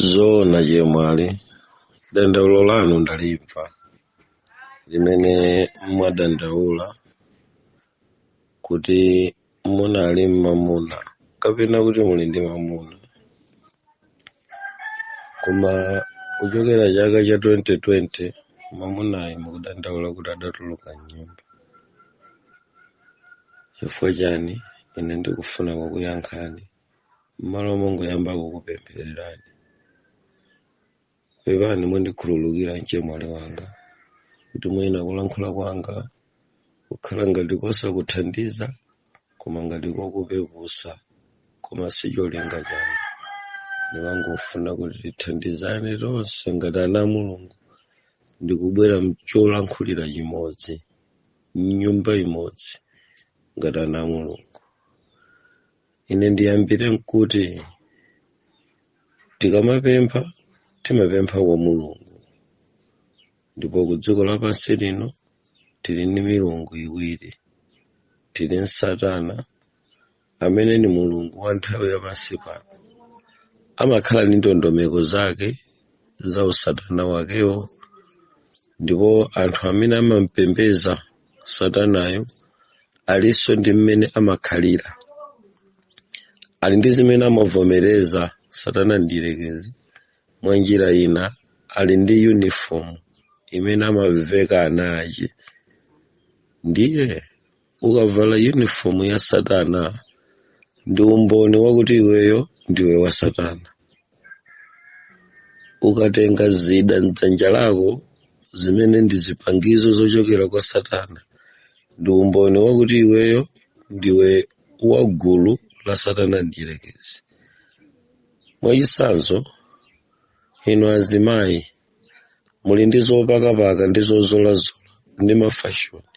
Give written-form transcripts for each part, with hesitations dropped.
Zoona chemwali, dandaulo lanu ndalimva limene mwadandaula kuti munali mmamuna kapena kuti muli ndi mamuna, koma kuchokera chaka cha 2020 mamunayi mukudandaula kuti adatuluka mnyumba. Chifukwa chani? Ine ndikufuna kukuyankhani m'malo mongoyamba kukupemphererani. Pepani, mundikhululukira mchemwali wanga kuti mwina kulankhula kwanga kukhala ngati kosakuthandiza koma ngati kokupepusa, koma si cholinga changa. Ndimangofuna kuti tithandizane tonse ngati ana a Mulungu ndikubwera mcholankhulira chimodzi, mnyumba imodzi ngati ana a Mulungu. Ine ndiyambire nkuti tikamapempha, timapempha kwa Mulungu, ndipo ku dziko lapansi lino tili ndi milungu iwiri. Tili ndi Satana amene ni mulungu wa nthawi yapansi pano, amakhala ndi ndondomeko zake za usatana wakewo, ndipo anthu amene amampembeza Satanayo alinso ndi mmene amakhalira, ali ndi zimene amavomereza Satana mdierekezi. Mwa njira ina ali ndi uniform imene amaveka ana ache. Ndiye ukavala uniform ya Satana ndi umboni wakuti iweyo ndiwe wa Satana. Ukatenga zida mdzanja lako zimene ndi zipangizo zochokera kwa Satana, ndi umboni wakuti iweyo ndiwe wa gulu la Satana mdierekezi. Mwachitsanzo, inu azimayi muli ndi zopakapaka ndi zozolazola ndi mafashoni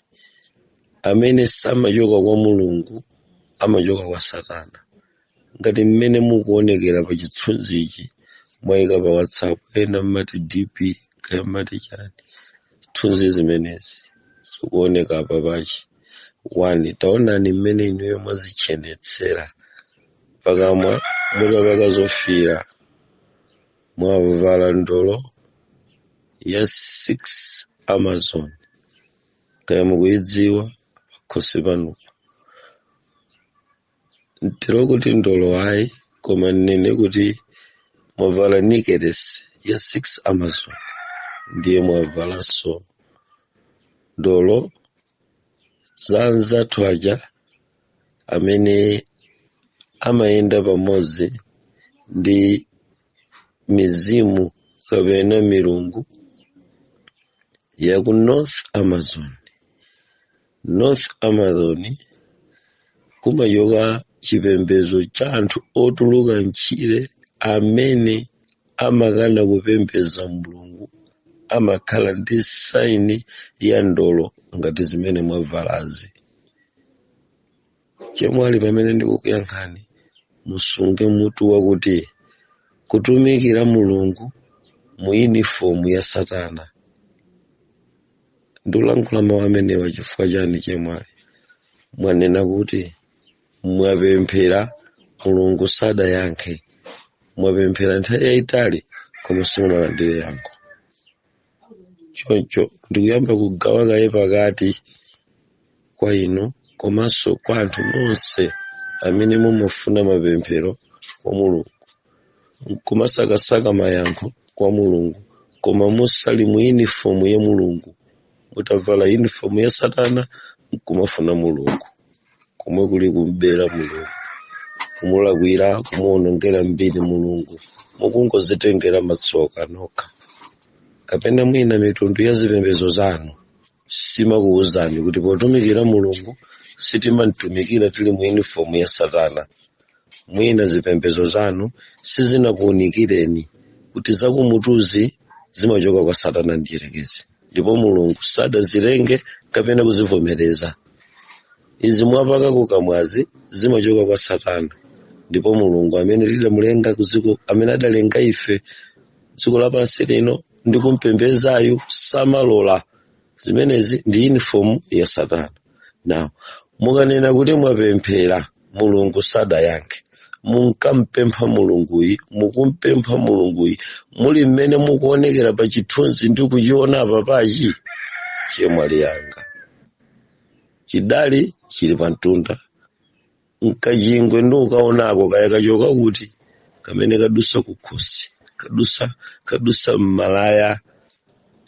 amene samachoka kwa Mulungu, amachoka kwa Satana, ngati mmene mukuonekera pa chithunzichi mwayika pa WhatsApp, ena mmati DP kaya mmati chani, zithunzi zimenezi zikuoneka apa pachi 1. Taonani mmene inuyo mwazitchenetsera, pakamwa mutapaka zofiira, mwavala ndolo ya 6 Amazon, kaya mukuyidziwa, pakhosi panupo. Ntero kuti ndolo ayi, koma nnene kuti mwavala necklace ya 6 Amazon, ndiye mwavalanso ndolo za anzathu aja amene amayenda pamodzi ndi mizimu kapena milungu ya ku North Amazon. North Amazon kumachoka chipembedzo cha anthu otuluka mtchire amene amakana kupembedza Mulungu, amakhala ndi saini ya ndolo ngati zimene mwavalazi. Chemwali, pamene ndikukuyankhani, musunge mutu wakuti kutumikira Mulungu mu yunifomu ya Satana. Ndikulankhula mawu amenewa chifukwa chani? Chemwali, mwanena kuti mwapemphera, Mulungu sadayankhe. Mwapemphera nthawi yayitali koma simunalandire yankho. Choncho ndikuyamba kugawa kaye pakati kwa inu komanso kwa anthu nonse amene mumafuna mapemphero kwa Mulungu, kumasakasaka mayankho kwa Mulungu, koma musali mu yunifomu ya Mulungu, mutavala yunifomu ya Satana nkumafuna Mulungu, komwe kuli kumbera Mulungu, kumulakwira, kumuwonongera mbiri Mulungu. Mukungozitengera matsoka nokha. Kapena mwina mitundu ya zipembedzo zanu simakuwuzani kuti potumikira Mulungu sitimamtumikira tili mu yunifomu ya Satana. Mwina zipembedzo zanu sizinakuwunikireni kuti zakumutuzi zimachoka kwa Satana mdierekezi, ndipo Mulungu sadazilenge kapena kuzivomereza. Izi mwapaka kukamwazi zimachoka kwa Satana, ndipo Mulungu amene tidamulenga kudziko, amene adalenga ife dziko lapansi lino ndi kumpembezayu, samalola zimenezi, ndi uniform ya Satana. Now mukanena kuti mwapemphera, Mulungu sadayankhe, Munkampempha Mulunguyi, mukumpempha Mulunguyi muli mmene mukuonekera pa chithunzi ndi kuchiona apapachi? Chemwali yanga, chidali chili pa mtunda, nkachingwe ndi ukaonako kaya kachoka kuti, kamene kadusa kukhosi, kadusa mmalaya,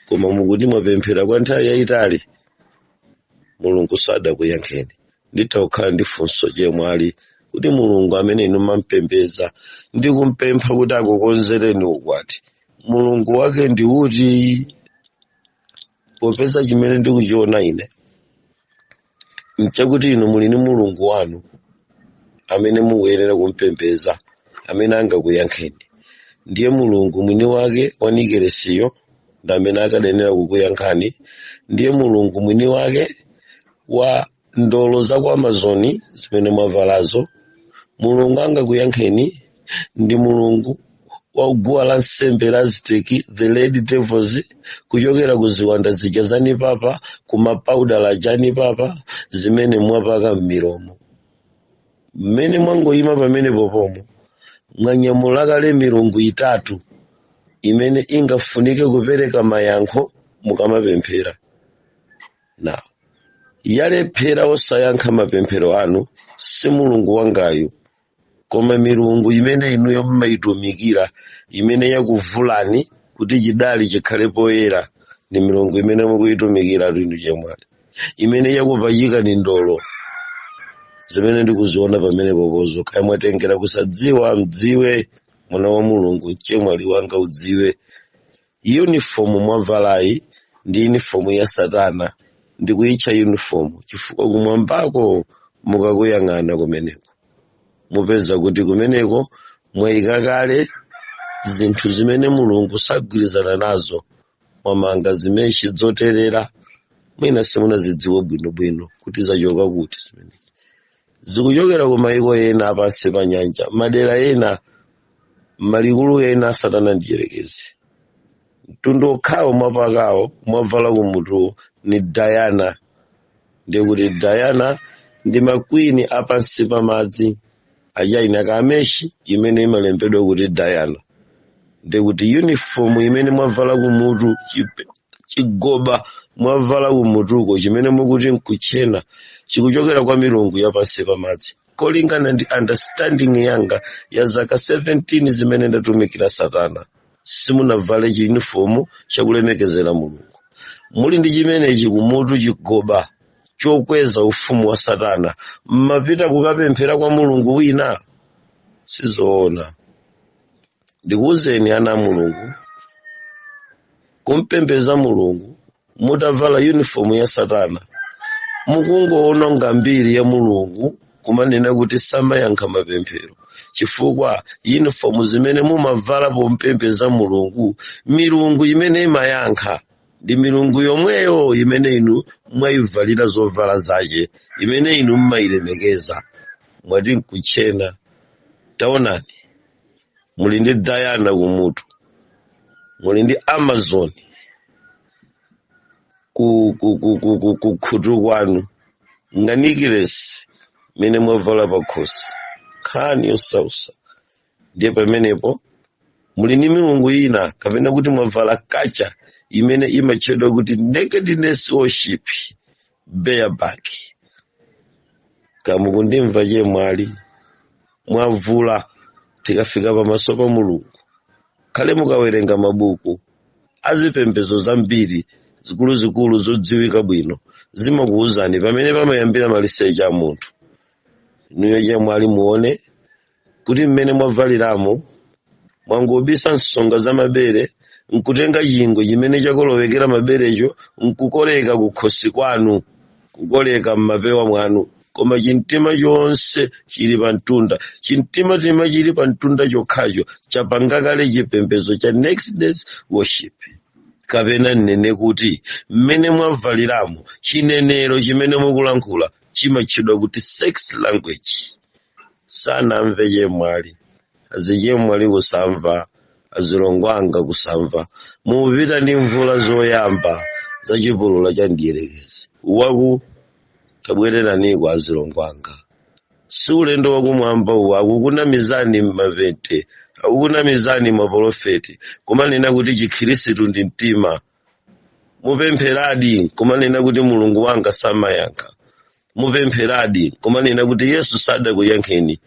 koma mukuti mwapemphera kwa nthawi yayitali, Mulungu sadakuyankheni. Nditha kukhala ndi funso, chemwali, kuti Mulungu amene inu mampembedza ndi kumpempha kuti akukonzereni ukwati, Mulungu wake ndi uti? Popeza chimene ndikuchiona ine nchakuti inu muli ndi Mulungu wanu amene mukuyenera kumpembedza, amene angakuyankheni. Ndiye Mulungu mwini wake wa nikelesiyo ndi amene akadenera kukuyankhani. Ndiye Mulungu mwini wake wa ndolo za ku Amazon zimene mwavalazo. Mulungu angakuyankheni ndi Mulungu wa guwa la nsembe la Aztec, the Red Devils, kuchokera ku ziwanda zija za nipapa, ku mapaudala aja nipapa zimene mwapaka m'milomo. Mmene mwangoyima pamene popomo, mwanyamula kale milungu itatu imene ingafunike kupereka mayankho mukamapemphera. Na yalephera osayankha mapemphero anu si Mulungu wangayu, koma milungu imene inuyo mmayitumikira, imene yakuvulani kuti chidali chikhale poyera, ndi milungu imene mukuyitumikira inu chemwali, imene yakupachika ni ndolo zimene ndikuziona pamene popozo. Kaya mwatengera kusadziwa, mdziwe mwana wa Mulungu, chemwali wanga, udziwe uniform mwavalayi ndi uniform ya Satana. Ndikuyitcha uniform chifukwa kumwambako mukakuyang'ana kumeneko, mupeza kuti kumeneko mwayika kale zinthu zimene Mulungu sagwirizana nazo. Mwamanga zimeshi zoterera, mwina simunazidziwe bwinobwino kuti zachoka kuti. Zimenezi zikuchokera ku mayiko ena apansi pa nyanja, madera ena, malikulu ena Satana ndiyerekezi. Mtundu okhawo mwapakawo, mwavala kumutuwo ni Diana. Ndikuti Diana ndi ma queen apansi pa madzi achaina kameshi imene imalembedwa kuti Diana. Ndikuti uniform imene mwavala kumutu, chigoba mwavala kumutuko chimene mukuti nkuchena, chikuchokera kwa milungu yapansi pa madzi. Kolingana ndi understanding yanga ya zaka 17 zimene ndatumikira Satana, simunavale chiuniform chakulemekezera Mulungu. Muli ndi chimenechi kumutu, chigoba chokweza ufumu wa Satana, mmapita kukapemphera kwa mulungu wina? Sizoona. Ndikuwuzeni ana a Mulungu, kumpembeza Mulungu mutavala uniform ya Satana, mukungoononga mbiri ya Mulungu, kumanena kuti samayankha mapemphero, chifukwa uniform zimene mumavala pompembeza Mulungu, milungu imene imayankha ndi milungu yomweyo imene inu mwayivalira zovala zace, imene inu mmayilemekeza. Mwati nkuchena. Taonani, muli ndi Diana kumutu, muli ndi Amazon ku khutu kwanu, nganikilesi mene mwavala pakhosi, nkhani yosausa. Ndiye pamenepo muli ndi milungu ina, kapena kuti mwavala kacha imene imatchedwa kuti nakedness worship, bareback. Kamukundimva chemwali? Mwavula tikafika pamaso pa Mulungu. Khale mukawerenga mabuku azipembedzo zambiri zikuluzikulu zodziwika bwino, zimakuwuzani pamene pamayambira maliseche a munthu. Inuyo chemwali, muone kuti mmene mwavaliramo, mwangobisa nsonga za mabere, nkutenga chingwe chimene chakolowekera maberecho, nkukoleka kukhosi kwanu, kukoleka m'mapewa mwanu, koma chimtima chonse chili pa mtunda. Chimtimatima chili pa mtunda chokhacho chapanga kale chipembedzo cha nakedness worship. Kapena nnene kuti mmene mwavaliramo, chinenero chimene mukulankhula chimatchedwa kuti sex language. Sanamve chemwali, azichemwali kusamva, azilongo anga kusamva. Mupita ndi mvula zoyamba za chipulula cha mdierekezi waku. Tabwereraniko azilongo anga. Si ulendo wakumwamba uwu. Akukunamizani mmapente, akukunamizani mapolofeti, kumanena kuti Chikhirisitu ndi mtima. Mupempheradi, kumanena kuti Mulungu wanga samayankha. Mupempheradi, kumanena kuti Yesu sadakuyankheni.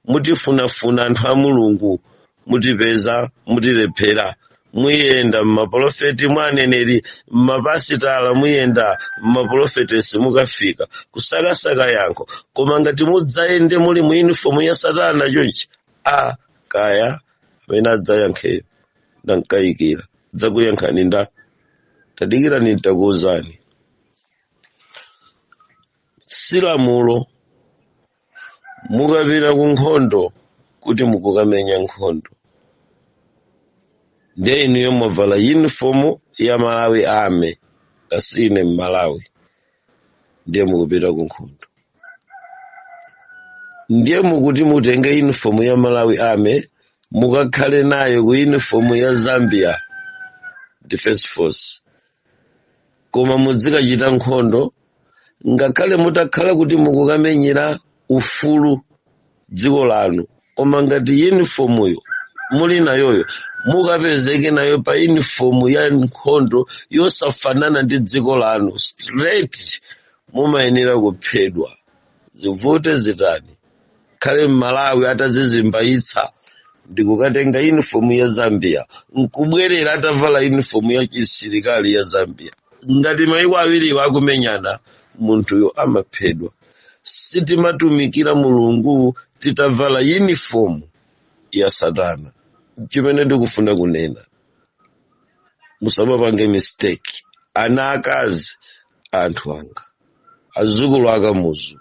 Mutifunafuna anthu a Mulungu, mutipeza, mutilephera. Muyenda mmapolofeti, mwa aneneri, mmapasitala, muyenda mmapolofetesi, mukafika kusakasaka yankho. Koma ngati mudzayende muli mu uniform ya Satana chonchi, a kaya amene adzayankheyo ndankayikira. Dzakuyankhani nda tadikirani, ntakuwuzani. Si lamulo mukapita ku nkhondo kuti mukukamenya nkhondo, ndiye inuyo mwavala uniform ya Malawi Army, kasine Mmalawi, ndiye mukupita ku nkhondo, ndiye mukuti mutenge uniform ya Malawi Army mukakhale nayo ku uniform ya Zambia Defense Force, koma mudzikachita nkhondo. Ngakhale mutakhala kuti mukukamenyera ufulu dziko lanu, koma ngati uniformuyo muli nayoyo mukapezeke nayo pa uniform ya nkhondo yosafanana ndi dziko lanu, straight mumayenera kuphedwa, zivute zitani. Khale Mmalawi atazizimbayitsa ndikukatenga uniform ya Zambia nkubwerera atavala uniform ya chisilikali ya Zambia, ngati mayiko awiriwo akumenyana, munthuyo amaphedwa. Sitimatumikira Mulungu titavala uniform ya Satana. Chimene ndikufuna kunena, musamapange mistake, ana akazi, anthu anga, azukulu akamuzu,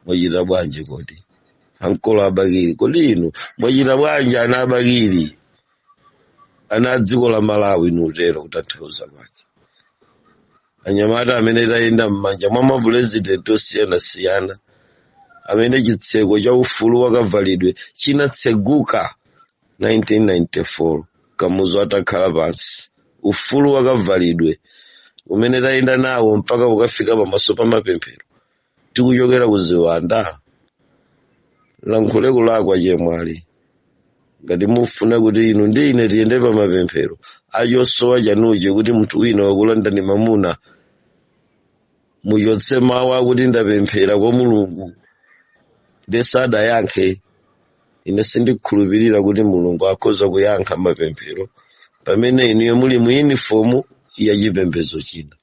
mwachita bwanji kodi? Ankolo abakili, kodi inu mwachita bwanji? Ana abakili, ana a dziko la Malawi, nutero kutanthauza kwake anyamata amene tayenda m'manja mwa mapurezidenti osiyanasiyana, amene chitseko cha ufulu wakavalidwe chinatseguka 1994 Kamuzu atakhala pansi, ufulu wakavalidwe umene tayenda nawo mpaka kukafika pamaso pa mapemphero tikuchokera ku ziwanda. Lankhule kulakwa chemwali, ngati mufuna kuti inu ndi ine tiyende pa mapemphero achosowa chanuchi kuti munthu wina wakulandani mamuna, muchotse mawu akuti ndapemphera kwa Mulungu ndesadayankhe. Ine sindikhulupirira kuti Mulungu akhoza kuyankha mapemphero pamene inuyo muli mu uniform ya chipembedzo china.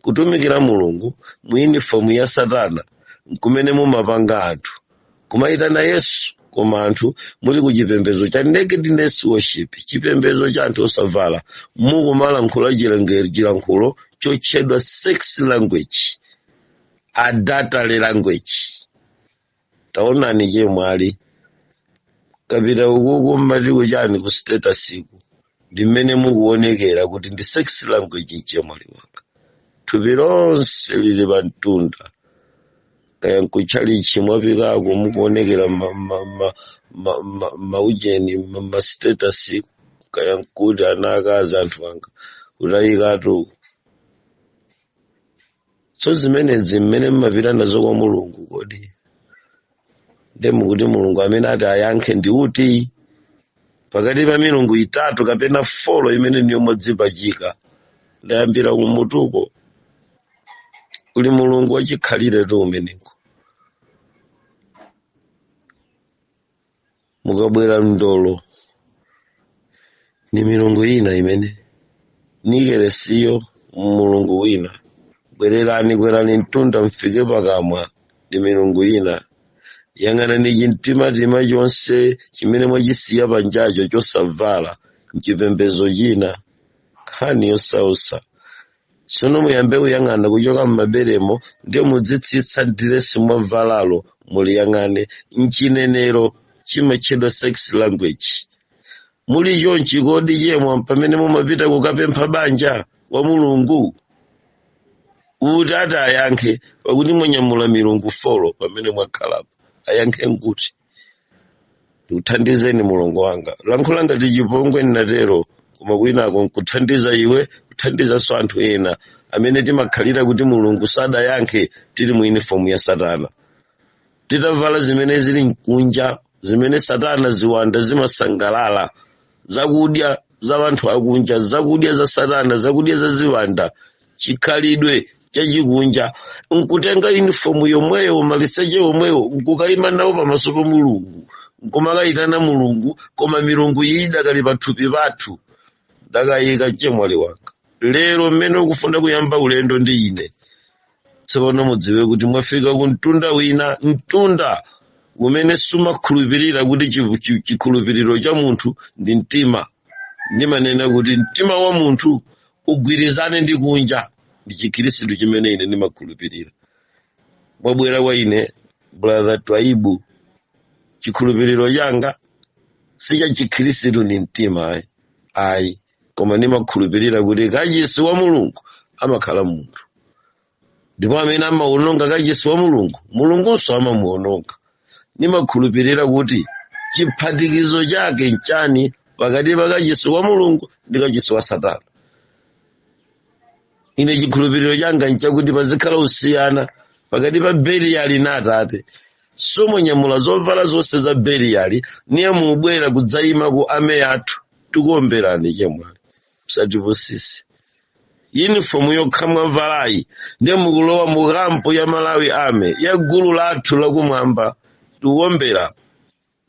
Kutumikira Mulungu mu uniform ya Satana nkumene mumapanga anthu kumayitana Yesu, koma anthu muli ku chipembedzo cha nakedness worship, chipembedzo cha anthu osavala, mukumalankhula chilankhulo chotchedwa sex language, adultery language. Taonani chemwali, kapita ukuku mmati kuchani, ku status iku, ndi mmene mukuonekera kuti ndi sex language. Chemwali wanga, thupi lonse lili pa mtunda, kaya nkutchalichi mwapikako, mukuonekera maujeni ma status, kaya nkuti. Ana akazi, anthu anga, kutayikatu. So zimenezi mmene mmapita nazo kwa Mulungu, kodi nde mukuti Mulungu amene ati ayankhe ndi uti pakati pa milungu itatu kapena four imene niyo mwadzipachika? Ndayambira kumutuko, kuli Mulungu wachikhalire tu umeneko. Mukabwera mndolo ni milungu ina imene nikelesiyo, mulungu wina. Bwererani, kwerani mtunda mfike pakamwa, ndi milungu ina. Yang'anani chimtimatima chonse chimene mwachisiya panjacho chosavala, mchipembedzo china, nkhani yosausa. Tsono muyambe kuyang'ana kuchoka m'maberemo, ndiye mudzitsitsa diresi mwavalalo, muliyang'ane mchinenero chimatchedwa sex language. Muli chonchi kodi chemwa pamene mumapita kukapempha banja wa Mulungu kuti ati ayankhe, pakuti mwanyamula milungu four pamene mwakhalapo, ayankhe nkuti? Ndikuthandizeni, mulongo wanga. Lankhula ngati chipongwe nnatero, koma kwinako nkuthandiza iwe, kuthandizanso anthu ena amene timakhalira kuti Mulungu sadayankhe tili mu uniform ya Satana. Titavala zimene zili mkunja, zimene satana, ziwanda zimasangalala, zakudya za anthu akunja, zakudya za satana, zakudya za ziwanda, chikhalidwe chachikunja, nkutenga uniform yomweyo, maliseche yomweyo, nkukayima nawo pamaso pa Mulungu, nkumakayitana Mulungu, koma milungu iyi idakali pathupi pathu. Ndakayika, chemwali wanga, lero mmene ukufuna kuyamba ulendo ndi ine tsopano, mudziwe kuti mwafika ku mtunda wina, mtunda umene sumakhulupirira kuti chikhulupiriro cha munthu ndi mtima. Ndimanena kuti mtima wa munthu ugwirizane ndi kunja, ndi Chikhristu chimene ine ndimakhulupirira. Mwabwera kwa ine, Brother Twaibu, chikhulupiriro changa si cha Chikhristu ndi mtima, ayi, ayi, koma ndimakhulupirira kuti kachisi wa Mulungu amakhala munthu, ndipo amene amawononga kachisi wa Mulungu, Mulungunso amamuwononga. Ndimakhulupirira kuti chiphatikizo chake nchani pakati pa kachisi wa Mulungu ndi kachisi wa satana? Ine chikhulupiriro changa nchakuti pazikhala usiyana pakati pa Beliyali na Atate. Somonyamula zovala zonse za Beliyali, niye mubwera kudzayima ku army yathu, tikuomberani. Chemwali, musatipusise. Uniform yokha mwavalayi, ndiye mukulowa mu kampu ya Malawi Army, ya gulu lathu lakumwamba, tikuombera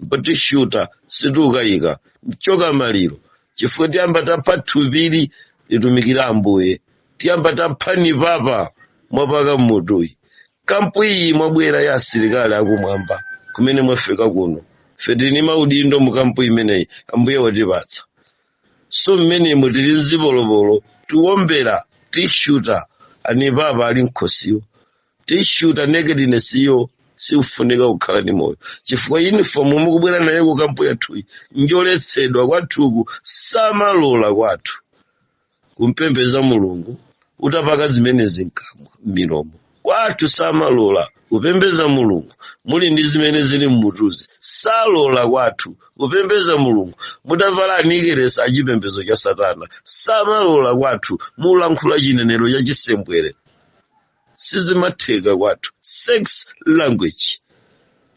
potishuta, sitikukayika mchoka maliro, chifukwa tiyamba tapha thupili litumikira Ambuye, tiyamba tapha nipapa mwapaka mmutuyi. Kampu iyi mwabwera ya asilikali akumwamba, kumene mwafika kuno, ife tili maudindo mu kampu imeneyi Ambuye watipatsa. So mmenemu tili mzipolopolo, tiwombera, tishuta anipapa ali mkhosiwo, tishuta nakedness iyo, sikufunika kukhala ndi moyo, chifukwa uniform mukubwera nayo ku kampu yathuyi njoletsedwa. Kwathuku samalola kwathu kumpembeza Mulungu utapaka zimenezi mkamwa, m'milomo. Kwathu samalola kupembeza Mulungu muli ndi zimene zili mmutuzi. Salola kwathu kupembeza Mulungu mutavala anikeresi achipembedzo cha satana. Samalola kwathu mulankhula chinenero cha chisembwere. Sizimatheka kwathu, sex language.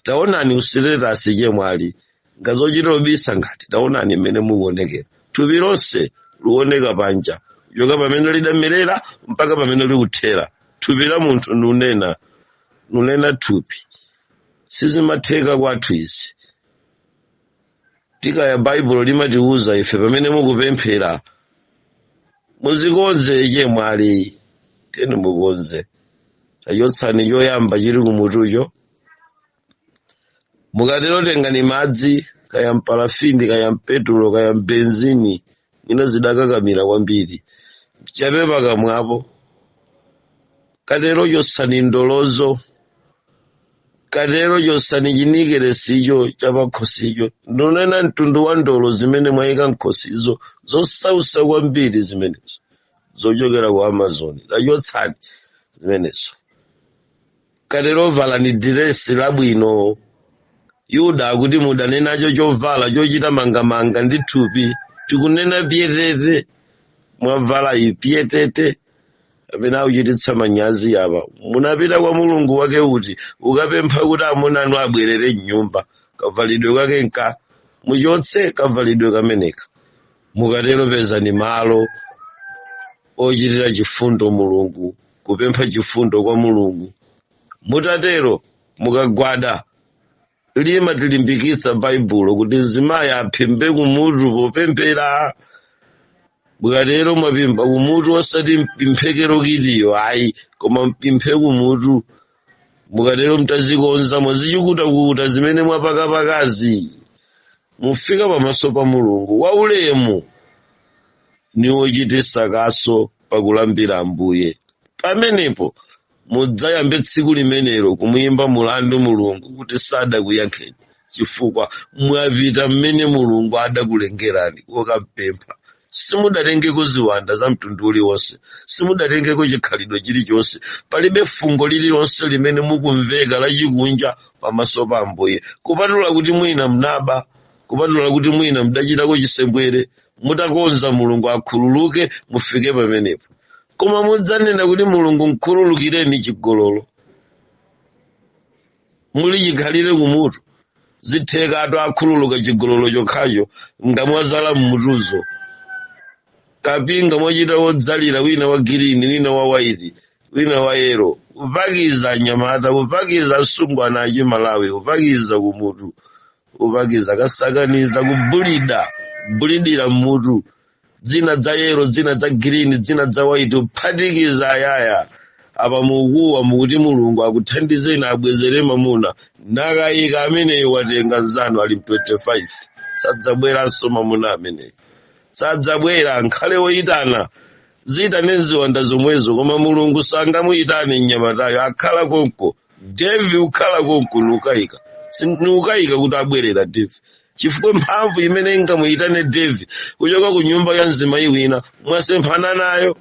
Taonani u status, chemwali, ngazochita obisa ngati. Taonani mmene mukuonekera, thupi lonse likuoneka panja, kuchoka pamene lidamerera mpaka pamene likuthera. Thupi la munthu, nunena nunena thupi. Sizimatheka kwathu izi. Tikaya Baibulo limatiuza ife, pamene mukupemphera muzikonze. Chemwali, teni mukonze, tachotsani choyamba chili kumutucho. Mukatero tengani madzi, kaya mparafini, kaya mpetulo, kaya mbenzini, mwina zidakakamira kwambiri, chape pakamwapo. Katero chotsani ndolozo, katero chotsani chinikeresicho chapakhosicho. Ndunena mtundu wa ndolo zimene mwayika mkhosizo, zosausa kwambiri zimenezo, zochokera ku Amazon, tachotsani zimenezo. Katero valani diresi labwino. Yuda akuti mudane nacho chovala chochita mangamanga ndi thupi. Tikunena pyetete mwavala iyi, pyetete amene akuchititsa manyazi apa. Munapita kwa Mulungu wake uti ukapempha kuti amuna anu abwerere mnyumba? Kavalidwe kake nka muchotse kavalidwe kameneka. Mukatero pezani malo ochitira chifundo Mulungu, kupempha chifundo kwa Mulungu. Mutatero mukagwada, limatilimbikitsa Baibulo kuti mzimayi aphimbe kumutu popemphera. Mukatero mwaphimba kumutu, osati mpimphekero kitiyo, ayi, koma mpimphe kumutu. Mukatero mtazikonza, mwazichikutakuta zimene mwapakapakazi, mufika pamaso pa Mulungu waulemu ni wochititsa kaso pakulambira Ambuye. Pamenepo mudzayambe tsiku limenelo kumuyimba mulandu Mulungu kuti sadakuyankheni, chifukwa mwapita mmene Mulungu adakulengerani kokampempha. Simudatengeko ziwanda za mtundu uliwonse, simudatengeko chikhalidwe chilichonse, palibe fungo lililonse limene mukumveka lachikunja pamaso pa Ambuye, kupatula kuti mwina mnaba, kupatula kuti mwina mdachitako chisembwere. Mutakonza, Mulungu akhululuke, mufike pamenepo. Koma mudzanena kuti, "Mulungu, mkhululukireni chigololo." Muli chikhalire kumutu, zithekatu akhululuka chigololo chokhacho ngamwazala mmutuzo, kapinga mwachita wodzalira, wina wa green, wina wa white, wina wa yellow, kupakiza anyamata, kupakiza asungwana achiMalawi, kupakiza kumutu, kupakiza kasakaniza, kubulida bulidira mmutu, dzina dza yellow, dzina dza green, dzina dza white, kuphatikiza ayaya. Apa mukuwa mukuti Mulungu akuthandizeni, abwezere mamuna. Nakayika ameneyo watenga nzanu ali 25, sadzabweranso mamuna ameneyo, sadzabwera. Nkhale woyitana ziyitane ziwanda zomwezo, koma Mulungu sangamuyitane mnyamatayo. Akhala konko Devi, ukhala konko. Nukayika, nukayika kuti abwerera Devi, chifukwa mphamvu imene ingamuyitane Devi kuchoka ku nyumba ya mzimayi wina mwasemphana nayo.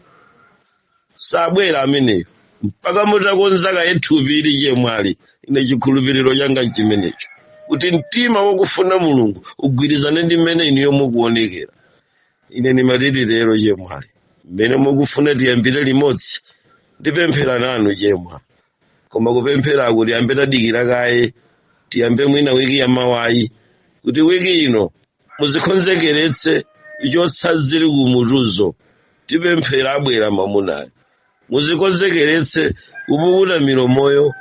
Sabwera ameneyo mpaka mutakonza kaye thupi ili. Chemwali, ine chikhulupiriro changa nchimenecho, kuti mtima wokufuna Mulungu ugwirizane ndi mmene inuyo mukuonekera. Ine ndimatiti lero, chemwali, mmene mukufuna tiyambire limodzi, ndipemphera nanu, chemwa, koma kupempherako tiyambe tadikira kaye, tiyambe mwina wiki yamawayi, kuti wiki ino muzikonzekeretse chotsa zili kumutuzo. Tipemphera, abwera mamunayo. Muzikonzekeretse kupukuta milomoyo,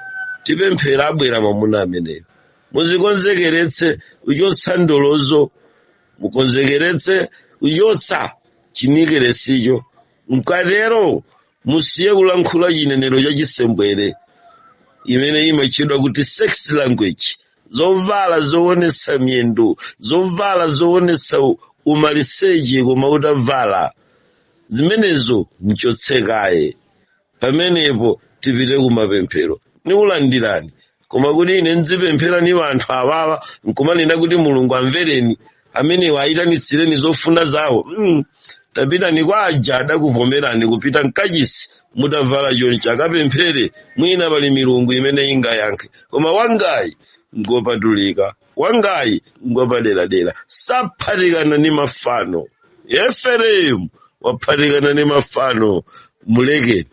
tipemphera, abwera mamuna ameneyo. Muzikonzekeretse kuchotsa ndolozo, mukonzekeretse kuchotsa chinikeresicho. Mkatero musiye kulankhula chinenero cha chisembwere imene imatchedwa kuti sex language, zovala zoonetsa miyendo, zovala zoonetsa umaliseche koma utavala zimenezo, mchotsekaye. Pamenepo tipite kumapemphero, nikulandirani. Koma kuti ine nzipemphera ni anthu awawa nkumanena kuti Mulungu amvereni amenewa, ayitanitsireni zofuna zawo, Tapitani kwa aja adakuvomerani kupita mkachisi mutavala choncho, akapemphere. Mwina pali milungu imene ingayankhe, koma wangayi ngopatulika, wangayi ngopaderadera, saphatikana ni mafano. Efereimu waphatikana ni mafano, mulekeni.